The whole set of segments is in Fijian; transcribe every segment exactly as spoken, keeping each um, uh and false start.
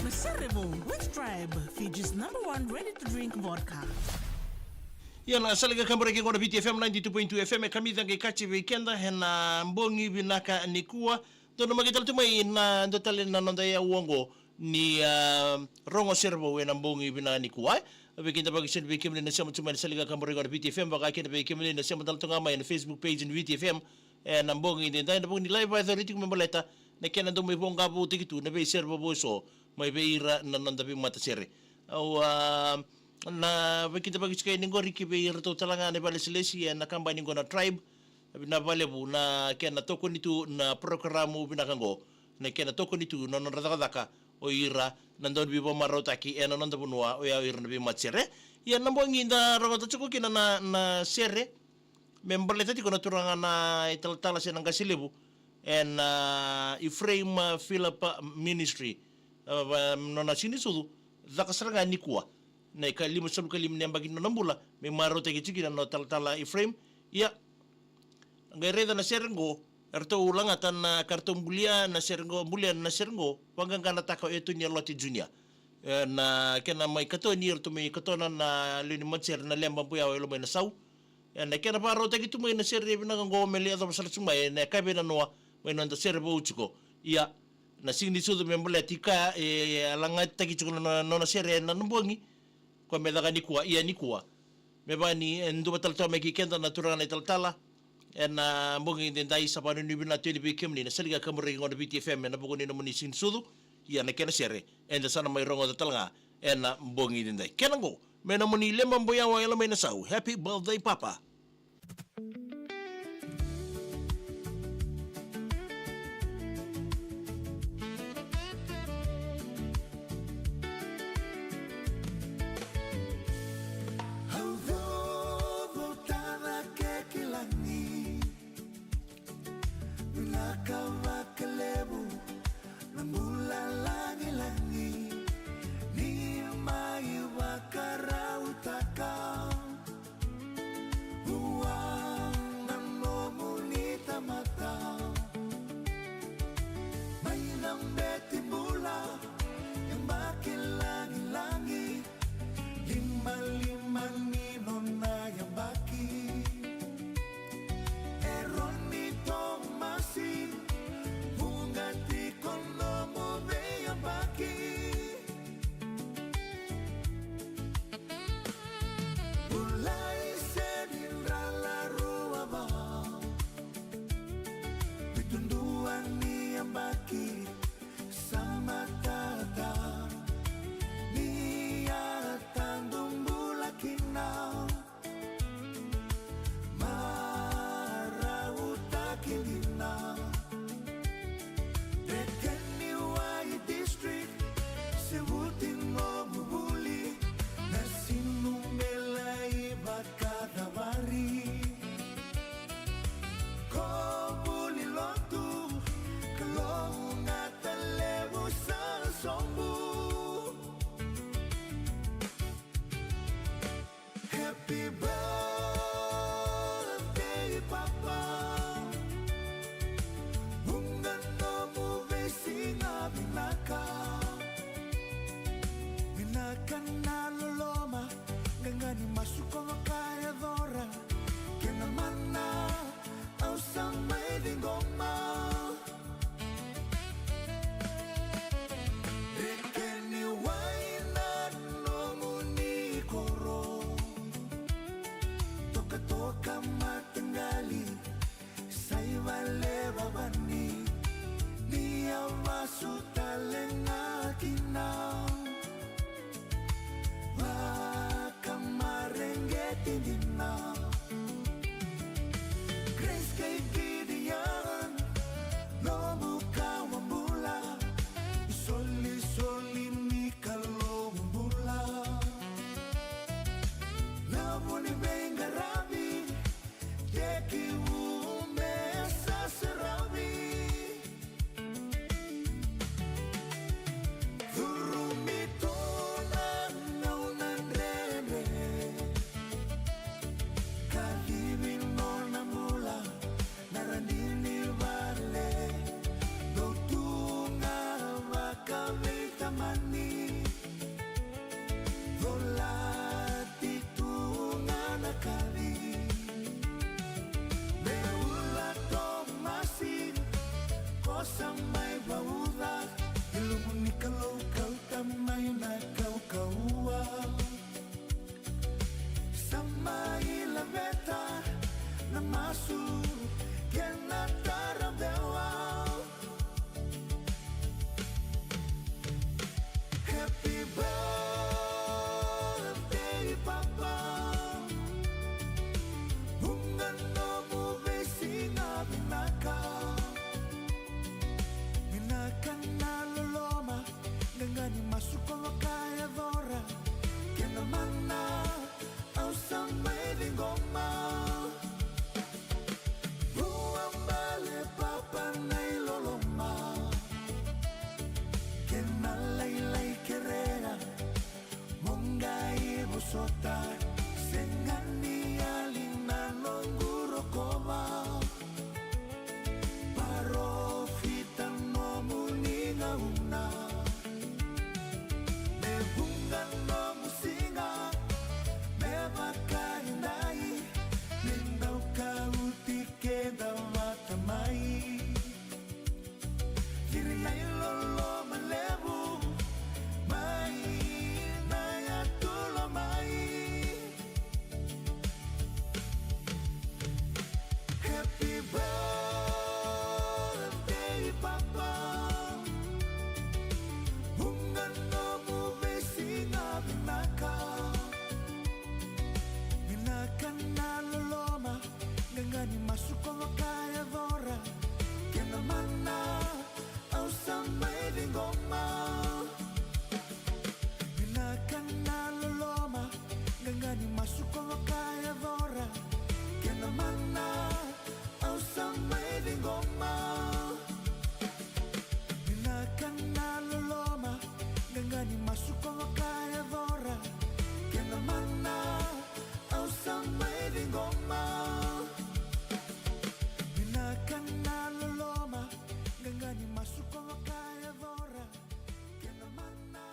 Na Sere Vou with Tribe, Fiji's number one ready-to-drink vodka. Ia na sala ni kakaburaki qo na V T F M ninety two point two F M, e kamica qai kaci vei keda ena bogi vinaka nikua. Dodonu me qai tale tu mai na dua tale na noda iyau oqo ni, ah, rogo sere vou ena bogi vinaka nikua. Vei keda vakasinaiti vei kemuni na sema tu mai na sala ni kakaburaki qo na V T F M, vaka kina vei kemuni na sema tale tu ga mai ena Facebook page ni V T F M ena bogi edaidai, ena bogi ni live, e cori tiko me baleta na kena dau mai voqa vou tiko tu na veisere vou eso mai vei ira na noda veimatasere. Au, ah, na vei keda vakasinaiti qori ki vei iratou tale ga na ivakalesilesi ena kabani qo na Tribe. Vinaka vakalevu na kena tokoni tu na porokaramu vinaka qo, na kena tokoni tu na nodra cakacaka o ira na dauniveimarautaki ena noda vanua, o ya o ira na veimatasere. Ia na bogi da rogoca tiko kina na, na sere me baleta tiko na turaga na italatala se na qase levu ena, ah, Ephraim, ah, Philip, ah, Ministry. Ah, va, nona siganisucu caka sara ga nikua na ika limasagavulu ka lima ni yabaki ni nona bula, me marautaki tiko kina na talatala Ephraim. Ia, qai raica na sere qo, eratou lagata na ka ratou bulia na sere qo, bulia na sere qo, vaqaqanataka o Etonia Lote Junior. E, na kena mai katoni, eratou mai katona na lewe ni matasere na Leba Boyawa Yalomai Nasau. E, na kena vakarautaki tu mai na sere vinaka qo me lai yacova sara tu mai ena yakavi nanoa mai noda sere vou tiko. Ia, na siganisucu me baleti ka e, e, a lagataki tiko na, na, nona sere ena bogi qo me caka nikua, ia nikua. Me vaka ni, e, duatale tu mai kei keda na turaga na italatala ena bogi edaidai, sa vakanuinui vinaka tu yani vei kemuni na sala ni kakaburaki qo na V T F M ena vuku ni nomuni siganisucu. Ia na kena sere eda sa na mai rogoca tale ga ena bogi edaidai. Kena qo me nomuni Leba Boyawa Yalomai Nasau, Happy Birthday Papa. Au coco tara kekilagi, vinaka vakalevu na bula lagilagi ni mai vakarautaka. Vua na nomuni tamata mai na beti bula, yabaki lagilagi, limalima ni nona yabaki. Eroni Tomasi, vuqa tiko nomu veiyabaki. Vulai seni drala rua va, vitu dua ni yabaki, sa matata ni a tadu bula kina. Marautaki dina. Rekeni wai district, se vuti nomu vuli, na sinu me lai vakacavari. Ko vuli lotu, Kalou gata levu sa sobu. Happy birthday, Papa. Vuqa nomu veisiga vinaka. Vinaka na loloma, qaqa ni masu ko vakayacora. Kena mana, au sa mai ciqoma. Rekeni wai na nomuni koro, tokatoka mataqali, sa i vale vavani, ni a vasu tale ga kina. Vakamareqeti dina. Grace kei Gideon, nomu kawa bula. Kaua, sa mai laveta na masu kei na tarabewa. Happy birthday, Papa. Vuqa nomu veisiga vinaka. Vinaka na loloma, qaqa ni masu ko vaka yacora. Kena mana, au sa mai ciqoma. Vuabale Papa na iloloma. Kena lailai kerea, mo qai vosota. Sega ni yali na noqu rokova. Parofita nomuni gauna. Me vuqa nomu siga, me vakaidai, me dau kauti keda vata mai. Ciri na iloloma levu mai na yatu lomai. Happy birthday, Papa. Vuqa nomu veisiga vinaka. Vinaka na loloma, qaqa ni masu ko vaka yacora. Kena mana, au sa mai ciqoma. Vinaka na loloma, qaqa ni masu ko vaka yacora. Kena mana, au sa mai ciqoma. Vinaka na loloma, qaqa ni masu ko vaka yacora. Kena mana, au sa mai ciqoma. Vinaka na loloma, qaqa ni masu ko vaka yacora. Kena mana.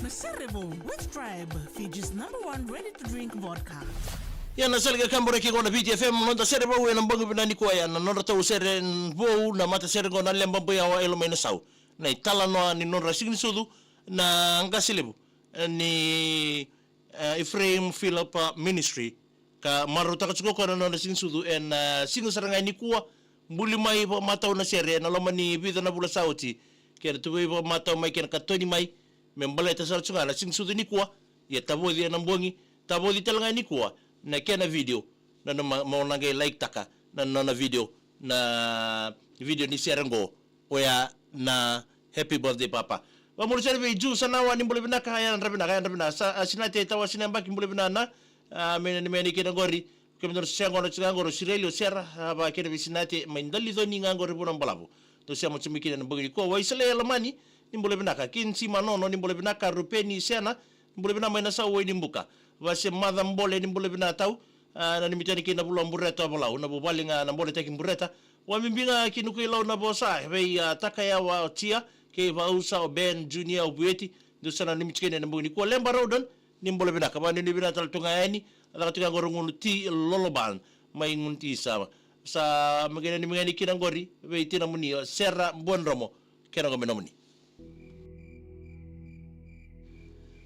Na Sere Vou with Tribe, Fiji's number one ready-to-drink vodka. Ia na sala ka kaburaki qo na Viti F M, noda sere vou ena bogi vinaka nikua ya, na nodratou sere vou na matasere qo na Leba Boi Awa e Lomainasau. Na italanoa ni nodra siga ni sucu na qase levu, e, ni, e, Ephraim Philip, e, Ministry. Ka marautaka tiko o koya na nona siga ni sucu ena, e, siga sara ga nikua. Buli mai vakamatau na sere ena loma ni vica na vula sa oti. Kena tuvei vakamatau mai kei na katoni mai me baleta sara tiko ga na siga ni sucu nikua. Ia tavoci ena bogi, tavoci tale ga nikua na kena video. Na nona, mo na qai like taka na nona video, na video ni sere qo. Oya na Happy Birthday Papa. Vamuri sere vei Ju Sanawa, ni bula vinaka, yadra vinaka, yadra vinaka. Sa, a, Sinate Tawa Sinebaki, bula vinaka na, a, me na ni me ni kina qori. Kemudou na sega na tiko qori o Sireli, o Sera, a, va kena vei Sinate, mai Daliconi ga qori Vuna Balavu. Dou sema tiko mai kina na bogi nikua. Waisale Lamani, ni bula vinaka. Kinsi Manono, ni bula vinaka. Rupeni Sena, ni bula vinaka mai Nasau, Wainibuka. Vase Maca Bole, ni bula vinaka tau. A, nanumi tani kei na vula o Bureta o Valau, na vuvale ga na Boletaki Bureta. Vakabibi ga ki Nukuilau na vosa vei, a, Takayawa o Tia, kei Vausa o Ben Junior o Vueti. Dou sa nanumi tiko yani ena bogi nikua. Leba Raudon, ni bula vinaka. Vakanuinui vinaka tale tu ga yani, a caka tiko ga qori o Gunu Ti Loloban mai Gunu Ti Sava. Sa me qai nanumi ga yani kina qori vei tinamuni o Sera Buadromo. Kena qo me nomuni.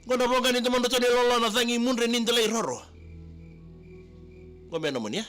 Qo na voqa ni domodratou ni lolo, na cagi mudre ni delai roro. Qo me nomuni, e.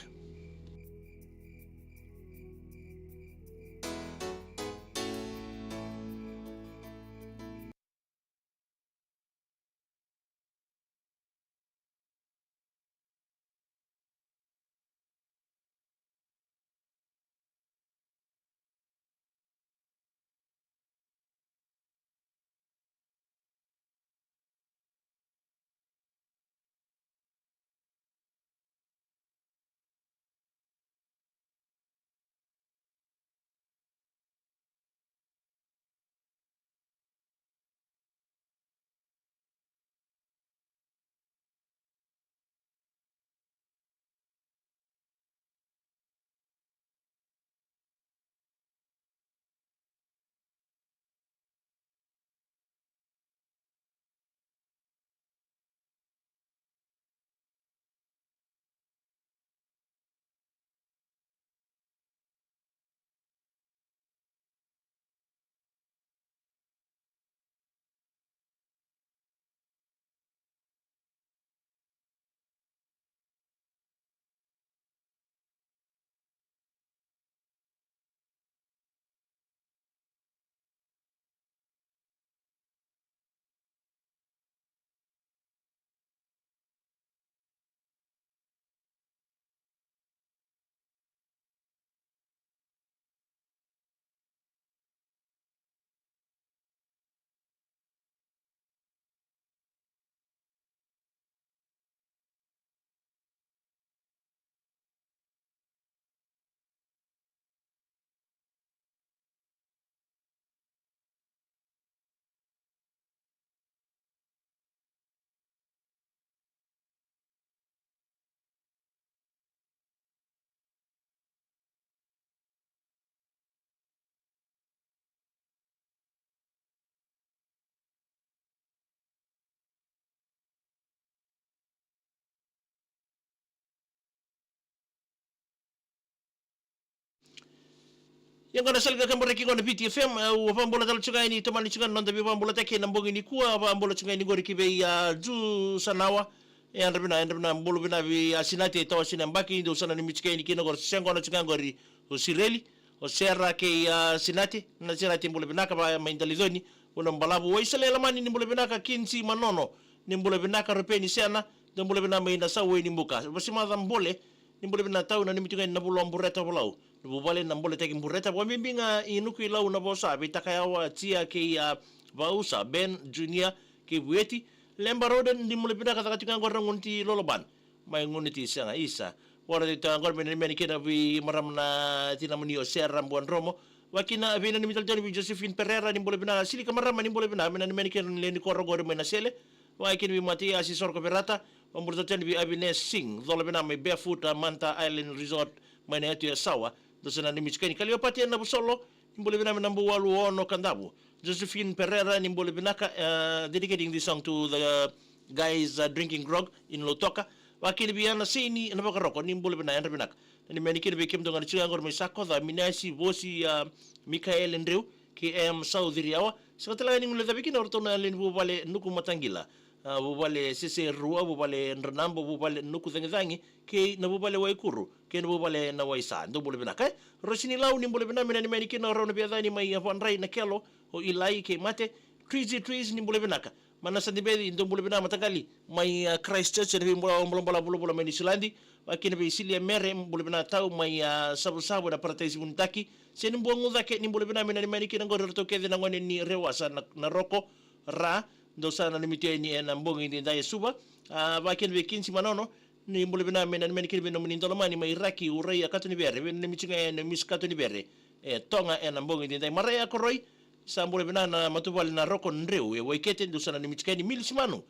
Ia qo na sala ni kakaburaki qo na Viti F M, au vakabula tale tiko ga yani, tomani tiko ga na noda veivakabulataki ena bogi nikua, vakabula tiko ga yani qori ki vei, a, Ju Sanawa. E yadra vina, yadra vina, bula vina vei, a, Sinate, Tawa Sinabaki, dou sa nanumi tiko yani kina qori, se qo na tiko ga qori, o Sireli, o Sera kei, a, Sinate, na Sinate bula vinaka, va mai Daliconi, o na balavu, o Isale Lamani, ni bula vinaka, Kinsi Manono, ni bula vinaka, Ropeni Sena, dou bula vina mai na Sau, Wainibuka, Vasimaca Bole, ni bula vina tau, nanumi tiko ga yani na vula o Bureta Volau. Na vuvale na Boletaki Bureta, vakabibi ga i Nukuilau, Navosa, vei Takayawa, Tia kei, a, Vausa, Ben Junior kei Vueti. Leba Roden, ni bula vinaka, caka tiko ga qori na Guniti Loloban. Mai Guniti, sega, isa. Vora tiko ga qori me nanumi yani kina vei marama na tinamuni o Sera Buadromo. Vakakina vei nanumi tale tiko yani vei Josephine Pereira, ni bula vinaka, Silika marama, ni bula vinaka, me nanumi yani kina na lewe ni koro qori mai Nasele. Vakakina vei Matiasi Sorokoverata, vakabula tale tiko yani vei Avines Singh, cola vina mai Barefoot, a, Manta Island Resort, mai na yatu Yasawa, dou sa nanumi tiko yani. Kaliopati ena Vusolo, ni bula vina mai na Buwalu, Ono Kadavu. Josephine Pereira, ni bula vinaka, uh, dedicating this song to the guys, uh, drinking grog in Lautoka. Vakakina vei Ana Seini ena Vakaroko, ni bula vina, yadra vinaka. Nanumi yani kina vei kemudou ga na tiko ga qori mai Sakoca, Minasi, Vosi, uh, Mikaele Dreu, kei M Sauciriawa. Sega tale ga ni guilecavi kina o ratou na lewe ni vuvale Nuku Mataqila, a, vuvale Sese Rua, vuvale Dranabo, vuvale Nuku Cagicagi, kei na vuvale Waikuru, kei na vuvale Nawaisa. Dou bula vinaka, e? Rosini Lau, ni bula vina, me nanumi yani kina o rau na veiyacani mai, a, Vadrai, Nakelo, o Ilai kei Mate. Treesy Trees, ni bula vinaka. Mana Sadibeci, dou bula vina mataqali mai, a, Christchurch, ena veibula, bula, bula, bula, bula mai Niusiladi. Vakakina vei Silia Mere, bula vina tau mai, a, Savusavu ena Parataisi Vunitaki. Seni Buagucake, ni bula vina, me nanumi yani kina qori o ratou kece na gone ni Rewasa, na, na Roko Ra, dou sa nanumi tiko yani ena bogi edaidai. E Suva, a, vakakina vei Kinsi Manono, ni bula vina, me nanumi yani kina vei nomuni daulomani mai Raki, Urai, a, Katonivere, vei nanumi tiko ga ena Misi Katonivere, e Toga, ena bogi edaidai. Marae a Koroi, sa bula vina na matavuvale na Roko Dreu e Waikete, dou sa nanumi tiko yani. Milisi Manu,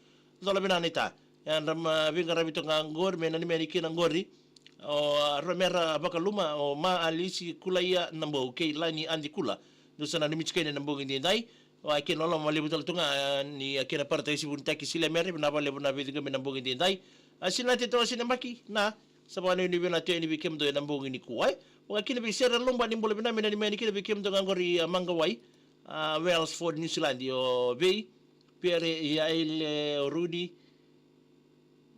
cola vina naita. Yadra ma veiqaravi toka ga qori me nanumi yani kina qori o, a, Romera Vakaluma, o Ma Alisi Kulaia Nabou kei Lani Adi Kula, dou sa nanumi tiko yani ena bogi edaidai. Vakakina loloma levu tale tu ga, a, ni, a, kena Parataisi Vunitaki, Silia Mere, vinaka vakalevu na veiciqomi ena bogi edaidai. A, Sinate, Tawa Sinabaki, na, sa vakanuinui vinaka tu yani vei kemudou ena bogi nikua, e. Vakakina vei Sera Luba, ni bula vina, me nanumi yani kina vei kemudou ga qori, a, Magawai, a, Wellsford, Niusiladi, o Vei, Pere, Yaile, o Rudi,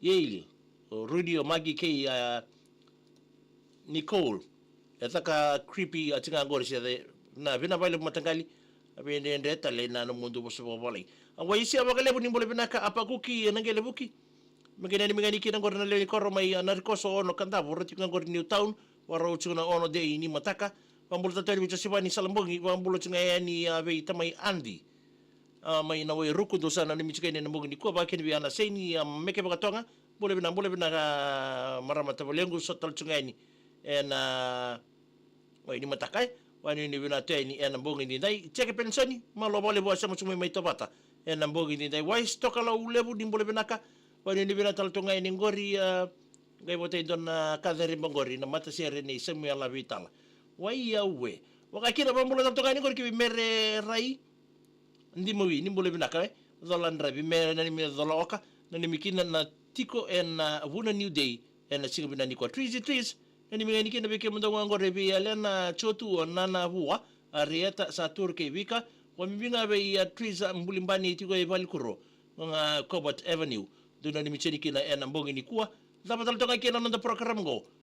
Yale, o Rudi, o Magi kei, a, Nicole. E caka creepy, a, tiko ga qori se, na, vinaka vakalevu mataqali. A, veidredre tale na nomudou vosa vakavalagi. A, Waisia Vakalevu, ni bula vinaka, a, Pakuki, e, Naqelevuki. Me qai nanumi ga yani kina qori na lewe ni koro mai, a, Narikoso, Ono Kadavu, ra tiko ga qori Newtown, vakarau tiko na ono dei ni mataka. Vakabula tale yani vei Josivani Salabogi, vakabula tiko ga yani, a, vei tamai Adi, a, mai na Wairuku, dou sa nanumi tiko yani ena bogi nikua. Vakakina vei Ana Seini, a, Meke Vakatoga, bula vina, bula vina, a, marama tavalequ, sa tale tiko ga yani ena, a, wai ni mataka, e. Vakanuinui vinaka tu yani ena bogi edaidai. Jeke Pensoni, malo vakalevu, a, sema tu mai, mai Tovata ena bogi edaidai. Wais Tokalau Levu, ni bula vinaka. Vakanuinui vinaka tale tu ga yani qori, a, qai vota e dua na kacereba qori, na matasere nei Samuela Vitala. Wai aue. Vakakina, vakabula tale tu ga yani qori ki vei Mere Rai, Dimawi, ni bula vinaka, e. Cola Draivi, me nanumi Cola Oka, nanumi kina na tiko ena, a, Vuna New Day ena siga vinaka nikua. Treesy Trees, nanumi ga yani kina vei kemudou ga qori vei Alena Jotu, o Nana Vua, a, Rieta Satur kei Vika. Vakabibi ga vei, a, Trees, a, Bulibani tiko e Valikuro, ga Cobalt Avenue. Dou nanumi tiko yani kina ena bogi nikua. Cava tale toka kina na noda program qo.